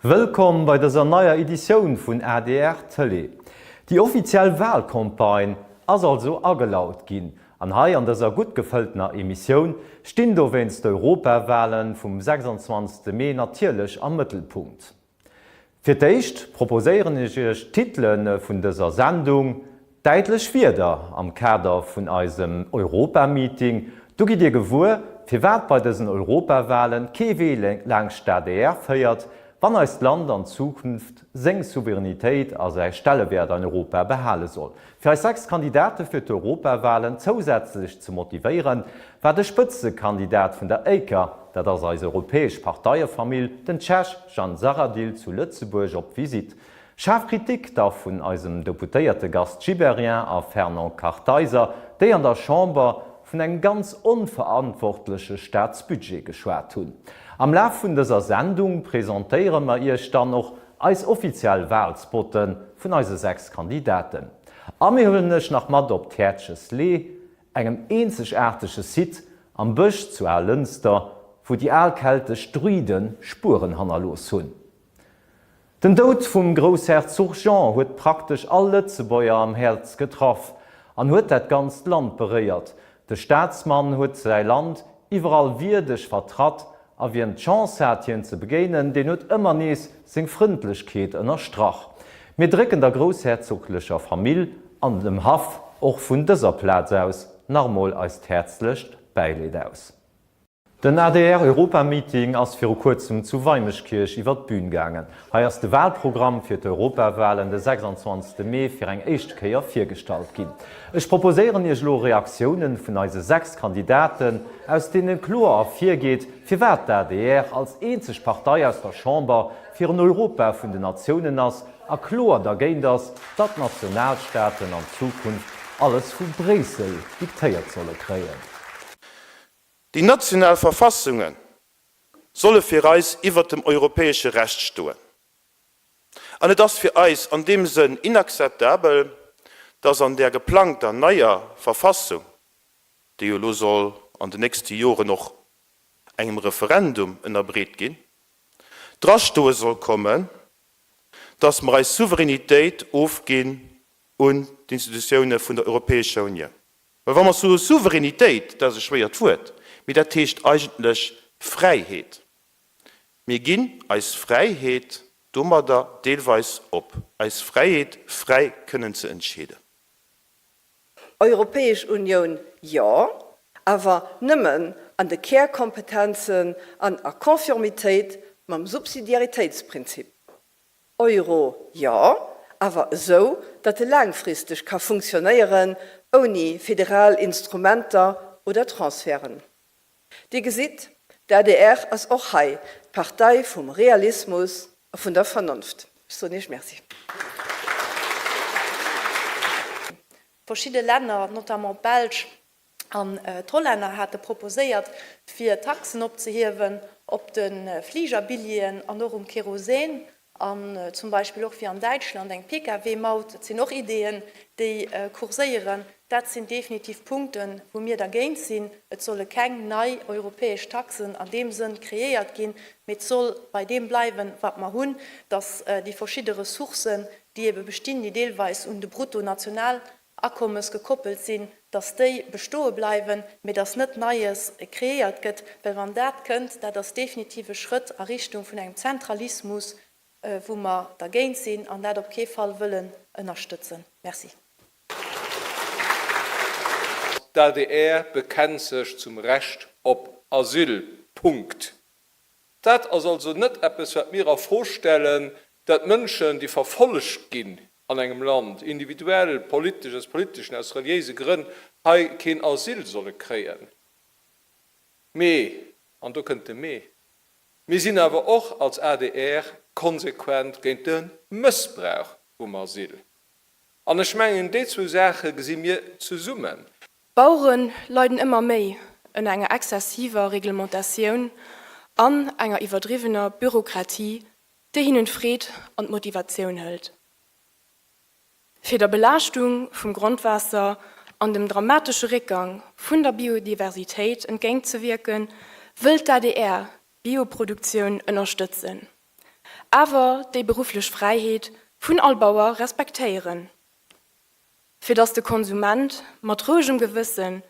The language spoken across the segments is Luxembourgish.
Wëllkomm bei dëser neier Editioun vun adr Tëlee. Déi offiziell Walcampagne ass also agelaut ginn an hei an dëser gutt gefëlltener Emissioun stinn dowéinst d'Europawalen vum 26 Mee natierlech am Mëttelpunkt. Fir d'éischt proposéieren ech iech d'Titele vun dëser Sendung, Däitlech Wierder am Kader vun eisem Europa-Meeting. Do gitt Dir gewuer, firwat bei dësen Europawalen kee Wee laangscht d'ADR féiert, wann eist Land an Zukunft seng Souveränitéit a säi Stellewäert an Europa behale soll. Fir eis 6 Kandidate fir d'Europawalen zousätzlech ze motivéieren, war de Spëtzekandidat vun der EICA, dat ass eis europäesch Parteiefamill, den Tschech Jan Zahradil zu Lëtzebuerg op Visitt. Schaarf Kritik da vun eisem Deputéierte Gast Gibéryen a Fernand Kartheiser, déi an der Chamber vun engem ganz onverantwortleche Staatsbudget geschwat hunn. Am Laf vun dëser Sendung presentéiere mer Iech dann och Eis offiziell Wahlspotte vun eise 6 Kandidaten. A mir huelen lech nach mat op d'Häertches Lee, engem eenzegaartege Site am Bësch zu Alënster, wou déi al keltesch Druiden Spueren hannerlooss hunn. Den Doud vum Groussherzog Jean huet praktesch all Lëtzebuerger am Häerz getraff an huet dat ganzt Land beréiert. De Staatsmann huet säi Land iwwerall wierdeg vertratt A wien d'Chance hat hien ze begéinen, deen huet ëmmer nees seng Frëndlechkeet ënnerstrach. Mir drécken der groussherzoglecher Famill an dem Haff och vun dëser Plaz aus nach emol eist häerzlecht Bäileed aus. Den ADR-Europa-Meeting ass viru kuerzem zu Weimeschkierch iwwer d'Bün gaangen. Hei ass de Walprogramm fir d'Europawalen de 26 Mee fir eng éischte Kéier virgestallt ginn. Ech proposéieren Iech elo Reaktiounen vun eise 6 Kandidaten, aus deene kloer ervirgeet, firwat d'ADR als eenzeg Partei aus der Chamber fir en Europa vun den Natiounen ass a kloer dergéint ass, datt d'Nationalstaaten an Zukunft alles vu Bréissel diktéiert solle kréien. Déi national Verfassunge solle fir eis iwwert dem europäesche Recht stoen. An et ass fir eis an deem Sënn inakzeptabel, dass an där geplangter neier Verfassung, déi jo elo soll an den nächste Joren och engem Referendum ënnerbreet ginn, drastoe soll kommen, dass mer eis Souveränitéit ofginn un d'Institutioune vun der Europäescher Unioun. Well wa mer soe Souveränitéit, dat ass e schwéiert Wuert, mee dat heescht eigentlech Fräiheet. Mir ginn eis Fräiheet domadder deelweis op, eis Fräiheet, fräi kënnen ze entscheeden. Europäesch Unioun, jo, awer nëmmen an de Kärkompetenzen an a Conformitéit mam Subsidiaritéitsprinzip. Euro, jo, awer esou, datt e laangfristeg ka funktionéieren, ouni federal Instrumenter oder Transferten. Dir gesitt, d'ADR ass och hei d'Partei vum Realismus a vun der Vernonft. Ech soen Iech Merci. Verschidde Länner, notamment d'Belsch an d'Hollänner, hate proposéiert, fir Taxen opzehiewen op de Fligerbilljeeën an och um Kerosin. An zum Beispill och wéi an Däitschland eng Pkw-Maut. Dat sinn och Ideeën, déi kurséieren. Dat sinn definitiv Punkten, wou mir dergéint sinn. Et solle keng nei europäesch Taxen an deem Sënn kreéiert ginn, mee et soll bei deem bleiwen, wat mer hunn, dass déi verschidde Ressourcen, déi ebe bestinn, déi deelweis un de Bruttonationalakommes gekoppelt sinn, dass déi bestoe bleiwen, mee dass net Neies kreéiert gëtt, well wann dat kënnt, dat ass definitiv e Schrëtt a Richtung vun engem Zentralismus, wou mer dergéint sinn an dat op kee Fall wëllen ënnerstëtzen. Merci. D'adr bekennt sech zum Recht op Asyl. Punkt. Dat ass also net eppes, wat mir a Fro stellen, dat Mënschen, déi verfollegt ginn an engem Land, individuell, politesch, aus politeschen, aus reliéise Grënn, hei keen Asyl solle kréien. Mee, an do kënnt de Mee, mir sinn awer och als adr konsequent géint de Mëssbrauch vum Asyl. An ech mengen, déi zwou Saache gesi mir zesummen. D'Bauere leiden ëmmer méi ënner enger exzessiver Reglementatioun an enger iwwerdriwwener Bürokratie, déi hinnen d'Freed an d'Motivatioun hëlt. Fir der Belaaschtung vum Grondwaasser an dem dramatesche Réckgang vun der Biodiversitéit entgéintzewierken, wëllt d'ADR d'Bioproduktioun ënnerstëtzen. awer déi berufflech Fräiheet vun all Bauer respektéieren, fir datt de Konsument mat rouegem Gewëssen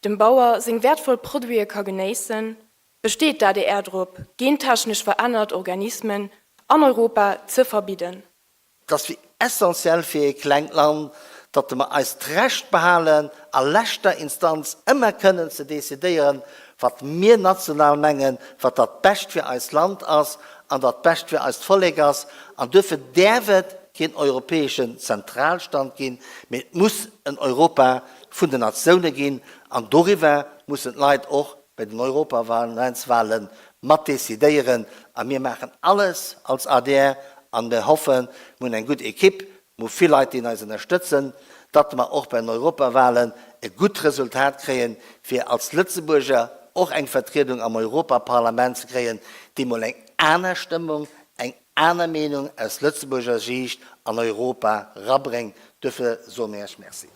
dem Bauer seng wäertvoll Produite ka genéissen, besteet d'ADR drop, gentechnesch verännert Organismen an Europa ze verbidden. Et ass wéi essentiell fir ee klengt Land, datt mer eis d'Recht behalen, a leschter Instanz ëmmer kënnen ze decidéieren, wat mir national mengen, wat dat Bescht fir eist Land ass an dat Bescht fir eist Vollek ass. An duerfir däerf et keen europäeschen Zentralstand ginn, mee et muss en Europa vun den Natioune ginn. An doriwwer mussen d'Leit och bei den Europaparlamentswale mat decidéieren. A mir maachen alles als adr an mir hoffen, mir hunn eng gutt Equipe, mir hu vill Leit, déi eis ënnerstëtzen, datt mer och bei den Europawalen e gutt Resultat kréien, fir als Lëtzebuerger och eng Vertriedung am Europaparlament ze kréien, déi mol eng aner Stëmmung, eng aner Meenung aus Lëtzebuerger Siicht an Europa rabréngt. Duerfir soe mir Iech Merci.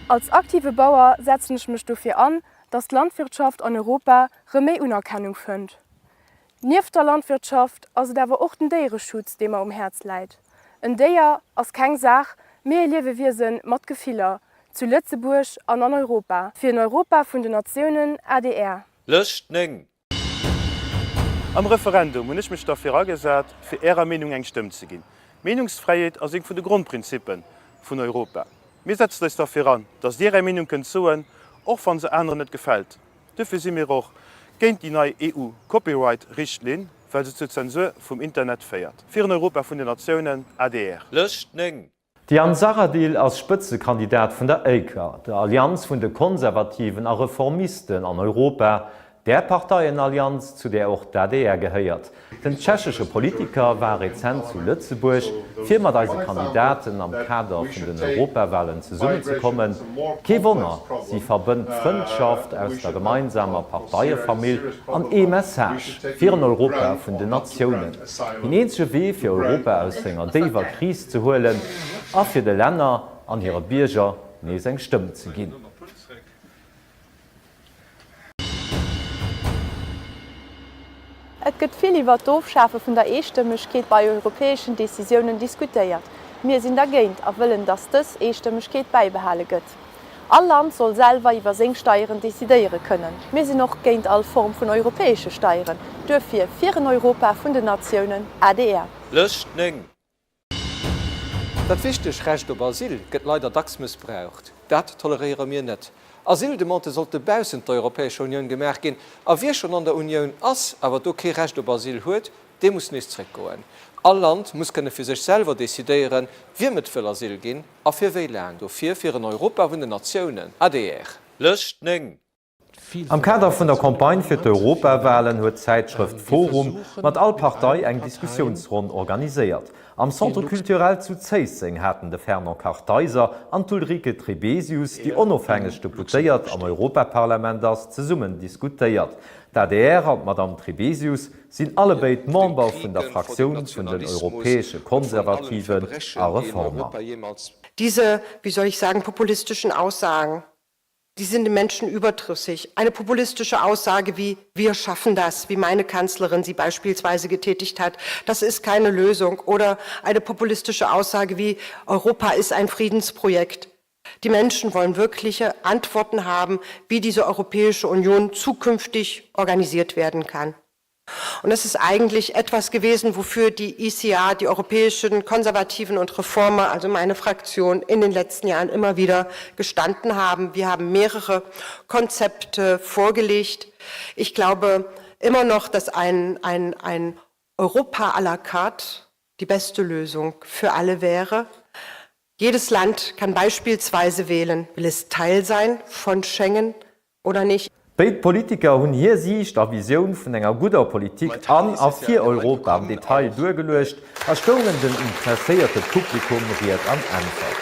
Als aktive Bauer setzen ech mech dofir an, dass d'Landwirtschaft an Europa rëm méi Unerkennung fënnt. Nieft der Landwirtschaft ass et awer och den Déiereschutz, dee mer um Häerz läit. En Déier ass keng Saach, mee e Liewewiese mat Gefiller, zu Lëtzebuerg an an Europa. Fir en Europa vun den Natiounen, adr. Lëscht 9. Am Referendum hunn ech mech derfir agesat, fir Ärer Meenung eng Stëmm ze ginn. Meenungsfräiheet ass eent vun de Grondprinzippe vun Europa. Mir setzen eis derfir an, datt Dir Är Meenung kënnt soen, och wann se aneren net gefält. Duerfir si mir och géint déi nei EU-Copyright-Richtlinn, well se zur Zensur vum Internet féiert. Fir en Europa vun den Natiounen, adr. Lëscht 9. De Jan Zahradil ass Spëtzekandidat vun der ACER, der Allianz vun de Konservativen a Reformisten an Europa, där Parteien-Allianz, zu där och d'ADR gehéiert. Den tschechesche Politiker war rezent zu Lëtzebuerg, fir mat eise Kandidaten am Kader vun den Europawalen zesummenzekommen. Kee Wonner, si verbënnt d'Frëndschaft aus der gemeinsamer Parteiefamill an ee Message, fir en Europa vun den Natiounen. Deen eenzege Wee fir Europa aus senger déiwer Kris ze huelen a fir de Länner an hire Bierger nees eng Stëmm ze ginn. Et gëtt vill iwwer d'Ofschafe vun der Eestëmmegkeet bei europäeschen Decisiounen diskutéiert. Mir sinn dergéint a wëllen, datt dës Eestëmmegkeet bäibehale gëtt. All Land soll selwer iwwer seng Steieren decidéiere kënnen. Mir sinn och géint all Form vun europäesche Steieren. Duerfir fir en Europa vun den Natiounen, adr. Lëscht 9. Dat wichteg Recht op Asyl gëtt leider dacks mëssbraucht. Dat toleréiere mir net. Asyldemandë sollte baussent der Europäescher Unioun gemaach ginn, a wie schonn an der Unioun ass, awer do kee Recht op Asyl huet, dee muss nees zréckgoen. All Land muss kënne fir sech selwer decidéieren, wiem et wëll Asyl ginn a fir wéi laang. Dofir fir en Europa vun den Natiounen. Adr. Lëscht 9. Am Kader vun der Campagne fir d'Europawalen huet d'Zäitschrëft forum mat all Partei eng Diskussiounsronn organiséiert. Am Centre Culturel zu Zéisseng haten de Fernand Kartheiser an d'Ulrike Trebesius, déi onofhängeg Deputéiert am Europaparlament ass, zesummen diskutéiert. D'adr an d'Madamm Trebesius sinn allebéid Member vun der Fraktioun vun den Europäesche Konservativen a Reformer. Diese, wie soll ich sagen, populistischen Aussagen die sind den Menschen überdrüssig. Eine populistische Aussage wie wir schaffen das, wie meine Kanzlerin sie beispielsweise getätigt hat, das ist keine Lösung. Oder eine populistische Aussage wie Europa ist ein Friedensprojekt. Die Menschen wollen wirkliche Antworten haben, wie diese Europäische Union zukünftig organisiert werden kann. Und das ist eigentlich etwas gewesen, wofür die ICA, die europäischen Konservativen und Reformer, also meine Fraktion, in den letzten Jahren immer wieder gestanden haben. Wir haben mehrere Konzepte vorgelegt. Ich glaube immer noch, dass ein, ein, ein Europa à la carte die beste Lösung für alle wäre. Jedes Land kann beispielsweise wählen, will es Teil sein von Schengen oder nicht. Béid Politiker hunn hir Siicht a Visioun vun enger gudder Politik an a fir Europa am Detail duergeluecht a stoungen dem interesséierte Publikum Ried an Äntwert.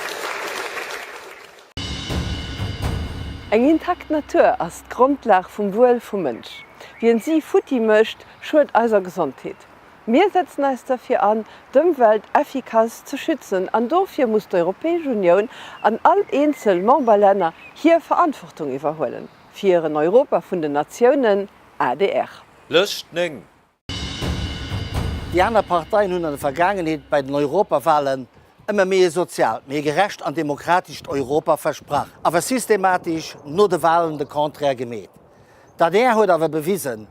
Eng intakt Natur ass d'Grondlag vum Wuel vum Mënsch. Wien si futti mécht, schued eiser Gesondheet. Mir setzen eis derfir an, d'Ëmwelt effikass ze schützen an dofir muss d'Europäesch Unioun an all eenzel Memberlänner hir Verantwortung iwwerhuelen. Fir en Europa vun den Natiounen, adr. Lëscht 9. Déi aner Parteien hunn an der Vergaangenheet bei den Europawahlen ëmmer méi e soziaalt, méi e gerecht an demokratescht Europa versprach, awer systematesch no de Wahlen de Contraire gemeet. D'adr huet awer bewisen,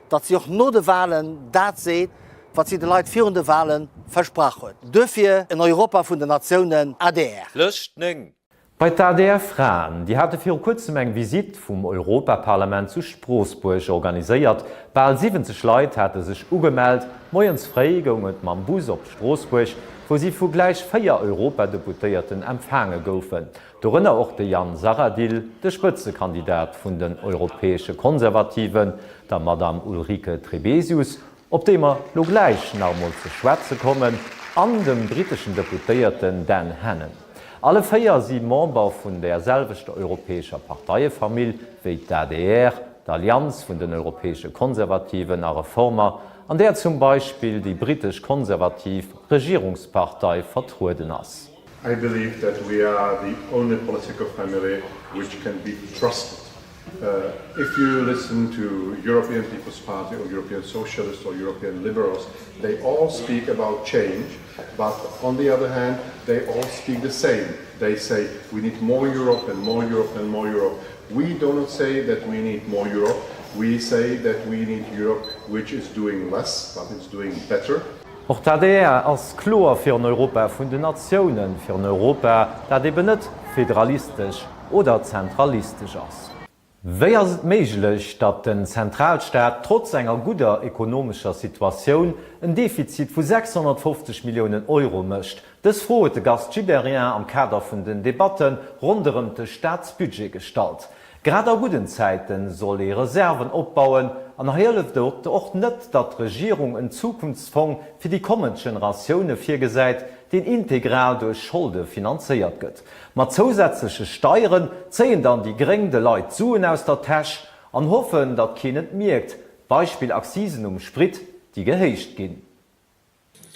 datt si och no de Wahlen dat seet, wat si de Leit virun de Wahle versprach huet. Duerfir en Europa vun den Natiounen, adr. Lëscht 9. Bei d'ADR Fraen, déi hate viru kuerzem eng Visitt vum Europaparlament zu Stroossbuerg organiséiert. Bal 70 Leit hate sech ugemellt. Moies fréi goung et mam Bus op Stroossbuerg, wou si vu gläich 4 Europadeputéierten empfaange goufen. Dorënner och de Jan Zahradil, de Spëtzekandidat vun den europäesche Konservativen, der Madame Ulrike Trebesius op déi mer lo gläich nach emol ze schwätze kommen, an dem briteschen Deputéierten Dan Hannan. Alle 4 si Member vun där selwechter europäescher Parteiefamill wéi d'ADR, d'Allianz vun den europäesche Konservativen a Reformer, an där zum Beispill déi britesch konservativ Regierungspartei vertrueden ass. I believe that we are the only political family which can be trusted. Uh, if you listen to European People's Party or European Socialists or European Liberals, they all speak about change, but on the other hand, they all speak the same. They say we need more Europe and more Europe and more Europe. We do not say that we need more Europe. We say that we need Europe which is doing less, but it's doing better. Och d'ADR ass kloer fir en Europa vun den Natiounen, fir en Europa, dat eben net federalistesch oder zentralistesch ass. Wéi ass et méiglech, datt den Zentralstaat trotz enger gudder ekonomescher Situatioun en Defizit vu 650 Milliounen Euro mécht? Dës Fro huet de Gast Gibéryen am Kader vun den Debatte ronderëmt de Staatsbudget gestallt. Grad a gudden Zäiten soll ee Reserven opbauen an hei hëlleft et och net, datt d'Regierung en Zukunftsfong fir déi kommend Generatioune virgesäit, deen integral duerch Scholde finanzéiert gëtt. Mat zousätzleche Steieren zéien dann déi Gréng de Leit d'Suen aus der Täsch an hoffen, datt keen et mierkt, Beispill Accisen um Sprit, déi gehéicht ginn.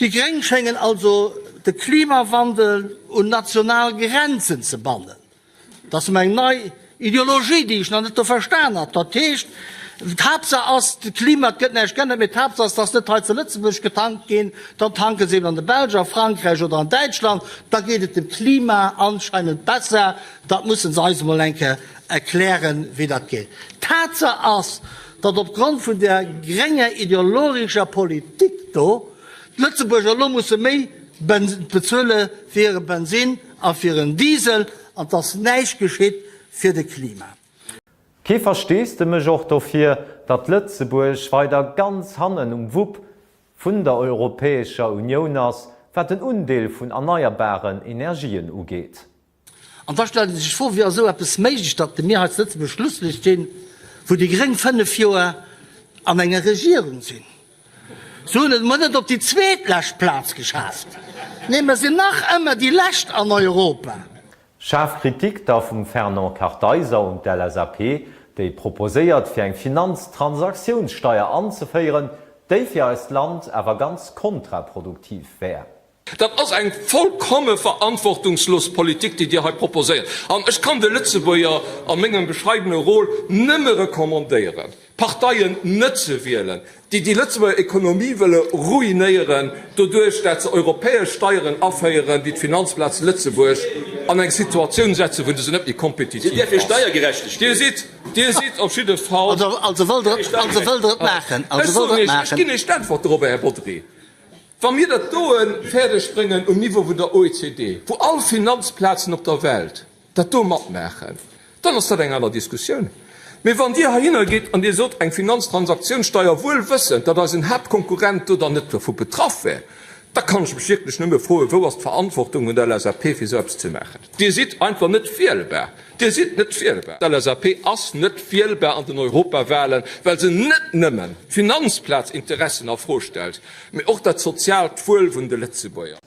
Déi Gréng schéngen also de Klimawandel un national Grenzen ze bannen. Dat ass eng nei Ideologie, déi ech nach net do verstan hat. Dat heescht, d'Haaptsaach ass, de Klima, et gëtt näischt geännert, mee d'Haaptsaach ass, dass net hei zu Lëtzebuerg getankt ginn, dann tanke se eben an der Belsch, a Frankräich oder an Däitschland, da geet et dem Klima anscheinend besser. Dat musse se eis emol eng Kéier erklären, wéi dat geet. Tatsaach ass, datt opgrond vun där grénger ideologescher Politik do d'Lëtzebuerger elo musse méi bezuele fir hire Bensin a fir hiren Diesel an dass näischt geschitt fir de Klima. Kee Versteesdemech och dofir, datt Lëtzebuerg weider ganz hannen um Wupp vun der Europäescher Unioun ass, wat den Undeel vun erneierbaren Energien ugeet. An da stellt ee sech d'Fro, Wéi ass esou eppes méiglech, datt mir hei zu Lëtzebuerg Schlusslicht sinn, wou déi Gréng 5 Joer an enger Regierung sinn? Se hunn et emol net op déi zweetlescht Plaz geschaaft. Nee, mer sinn nach ëmmer déi Lescht an Europa. Schaarf Kritik da vum Fernand Kartheiser un d'LSAP, déi proposéiert fir eng Finanztransaktiounssteier anzeféieren, déi fir eist Land awer ganz kontraproduktiv wär. Dat ass eng vollkomme verantwortungslos Politik, déi Dir hei proposéiert. An ech kann de Lëtzebuerger a mengem bescheidene Rôle nëmme recommandéieren, Parteien net ze wielen, déi déi Lëtzebuerger Ekonomie wëlle ruinéieren, doduerch dat se europäesch Steieren aféieren, déi d'Finanzplaz Lëtzebuerg an eng Situatioun setzen, wou se net méi kompetitiv ass. Dir sidd, Dir sidd op jidde Fall. Also wëllt Der et maachen? Ech soen Iech, ech ginn Iech d'Äntwert dorobber, Här Bodry. Wa mir dat doe fäerdeg bréngen um Niveau vun der OECD, wou all Finanzplazen op der Welt dat do matmaachen, dann ass dat eng aner Diskussioun. Mee wann Dir heihinner gitt an Dir sot, eng Finanztransaktionssteuer, wuel wëssend, datt eisen Haaptkonkurrent do dann net dovu betraff wär, da kann ech mech wierklech nëmme froen, Wou ass d'Verantwortung vun der LSAP, fir esou eppes ze maachen? Dir sidd einfach net wielbar. Dir sidd net wielbar. D'LSAP ass net wielbar an den Europawahlen, well se net nëmmen d'Finanzplazinteressen a Fro stellt, mee och dat soziaalt Wuel vun de Lëtzebuerger.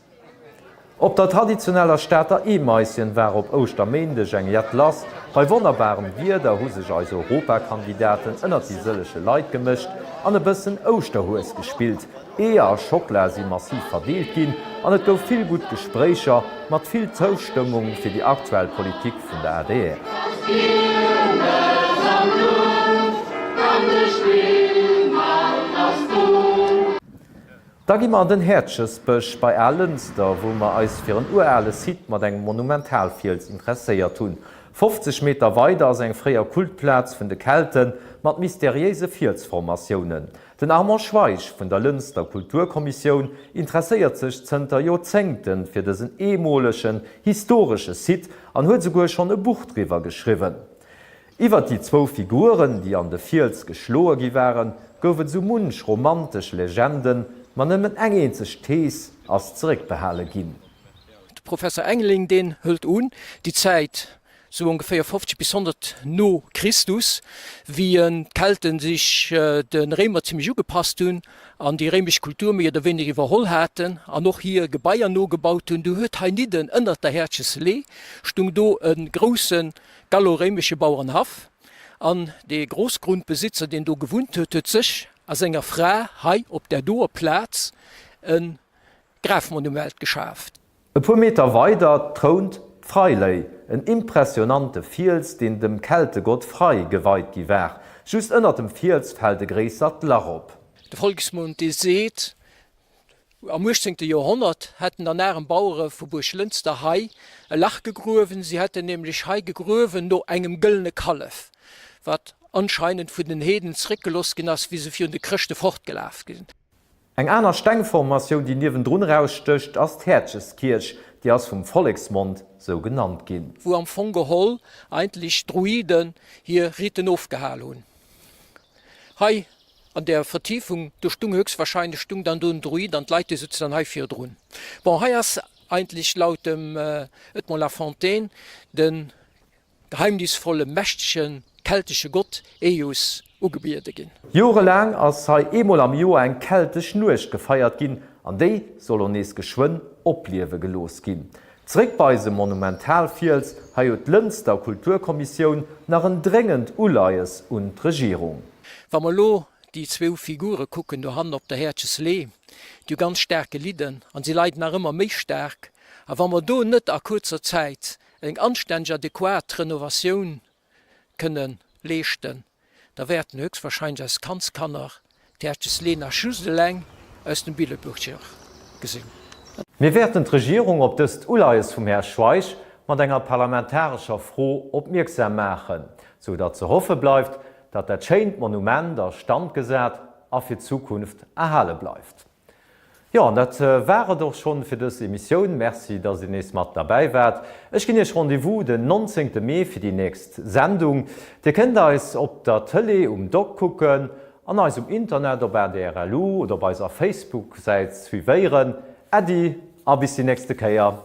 Op der traditioneller Stater Eemaischen war op Ouschterméindeg eng jett lass. Bei wonnerbarem Wieder hu sech eis Europakandidaten ënnert déi sëlleche Leit gemëscht an e bëssen Ouschterhues gespillt. Eeër a Schockla si massiv verdeelt ginn an et gouf vill gutt Gespréicher mat vill Zoustëmmung fir déi aktuell Politik vun der adr. An d'Luucht an de Spillmann ass do. Da gi mer an den Häertchesbësch bei Alënster, wou mer eis fir en urale Site mat engem Monumentalfiels interesséiert hunn. 50 Meter weider ass eng fréier Kultplaz vun de Kelten mat mysteriéise Fielsformatiounen. Den Armand Schweich vun der Lënster Kulturkommissioun interesséiert sech zënter Joerzéngten fir dësen eemolegen historesche Site an huet esouguer schonn e Buch driwwer geschriwwen. Iwwer déi zwou Figuren, déi an de Fiels geschloe gi waren, gouf et esou munch romantesch Legenden, ma nëmmen eng eenzeg Thees ass zeréckbehale ginn. De Professer Engeling, deen hëlt un, déi Zäit, sou ongeféier 50 bis 100 no Christus, wéi d'Kelten sech de Réimer zimmlech ugepasst hunn an déi réimesch Kultur méi oder wéineger iwwerholl haten an och hir Gebaier nogebaut hunn, du huet heinidden ënnert der Häertcheslee stung do e grousse Gallo-réimesche Bauerenhaff, an dee Grossgrundbesitzer, deen do gewunnt huet, huet sech a senger Fra hei op där doer Plaz e Grafmonument geschaaft. E puer Meter weider trount d'Freiléi, en impressionante Fiels, deen dem Keltegott Frey geweit gi war. Just ënnert dem Fiels fält e gréissert Lach op. De Volksmond, dee seet, Am uechtzéngte Joerhonnert hätten dann arem Bauere vu Buerglënster hei e Lach gegruewen. Si hätten nämlech hei gegruewen no engem gëllene Kallef, wat anscheinend vun den Heeden zeréckgeloss ginn ass, wéi se virun de Chrëschte fortgelaf sinn. Eng aner Stengformatioun, déi niewendrun erausstécht, ass d'Häertcheskierch. Déi ass vum Volleksmond sou genannt ginn. Wou am Fong geholl eigentlech d'Druiden hir Riten ofgehal hunn. Hei An der Vertiefung, do stung höchstwahrscheinlech stung dann do en Druid an d'Leit déi sutzen dann hei virdrun. Bon, hei ass eigentlech laut dem Edmond Lafontaine de geheimnisvolle mächtege keltesche Gott Eous ugebiede ginn. Jorelaang ass hei eemol am Joer eng keltesch Nuecht gefeiert ginn an déi soll lo nees geschwënn opliewe gelooss ginn. Zeréck bei eisem Monumentalfiels, hei huet d'Lënster Kulturkommissioun nach en dréngend Uleies un d'Regierung. Wa mer elo déi zwou Figure kucken dohannen op der Häertcheslee, déi hu ganz staark gelidden an si leiden nach ëmmer méi staark. A wa mer do net a kuerzer Zäit eng anstänneg adequat Renovatioun kënne leeschten, da wäerten höchstwahrscheinlech eis Kandskanner d'Häertcheslee nach just eleng aus dem Billeburger gesinn. Mir wäerten d'Regierung op dëst Uleies vum Här Schweich mat enger parlamentarescher Fro opmierksam maachen, sou datt ze hoffe bleift, datt dat schéint Monument a Stand gesat a fir d'Zukunft erhale bleift. Jo, an dat war et och schonn fir dës Emissioun. Merci, dass Dir nees mat derbäi waart. Ech ginn Iech Rendez-vous den 19 Mee fir déi nächst Sendung. Dir kënnt eis op der Tëlee um Dock kucken an eis um Internet op adr.lu oder op eiser Facebook-Säit suivéieren. Äddi a bis déi nächste Kéier.